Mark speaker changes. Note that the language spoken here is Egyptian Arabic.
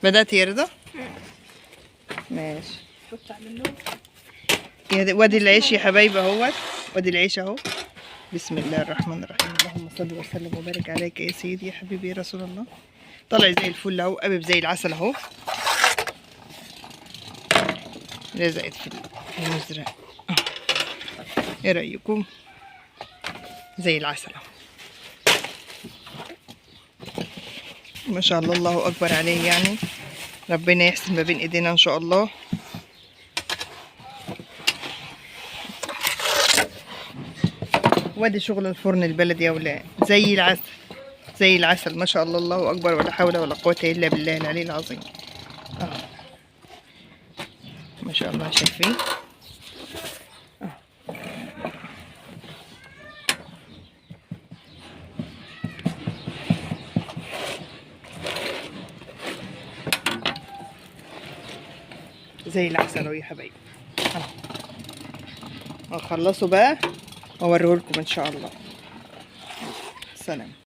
Speaker 1: بدأت يا رضا؟ ماشي. وادي العيش يا حبايبي اهوت، وادي العيش اهو. بسم الله الرحمن الرحيم، اللهم صل وسلم وبارك عليك يا سيدي يا حبيبي يا رسول الله. طلع زي الفل اهو، قابب زي العسل اهو، لزقت في المزرعة. ايه رأيكم؟ زي العسل اهو، ما شاء الله، الله اكبر عليه يعني. ربنا يحسن ما بين ايدينا ان شاء الله. وادي شغل الفرن البلدي يا ولاد، زي العسل زي العسل ما شاء الله، الله اكبر، ولا حول ولا قوة الا بالله العلي العظيم. ما شاء الله، شايفين؟ زي العسل اهو يا حبايبي. هخلصه بقى واوريهولكم ان شاء الله. سلام.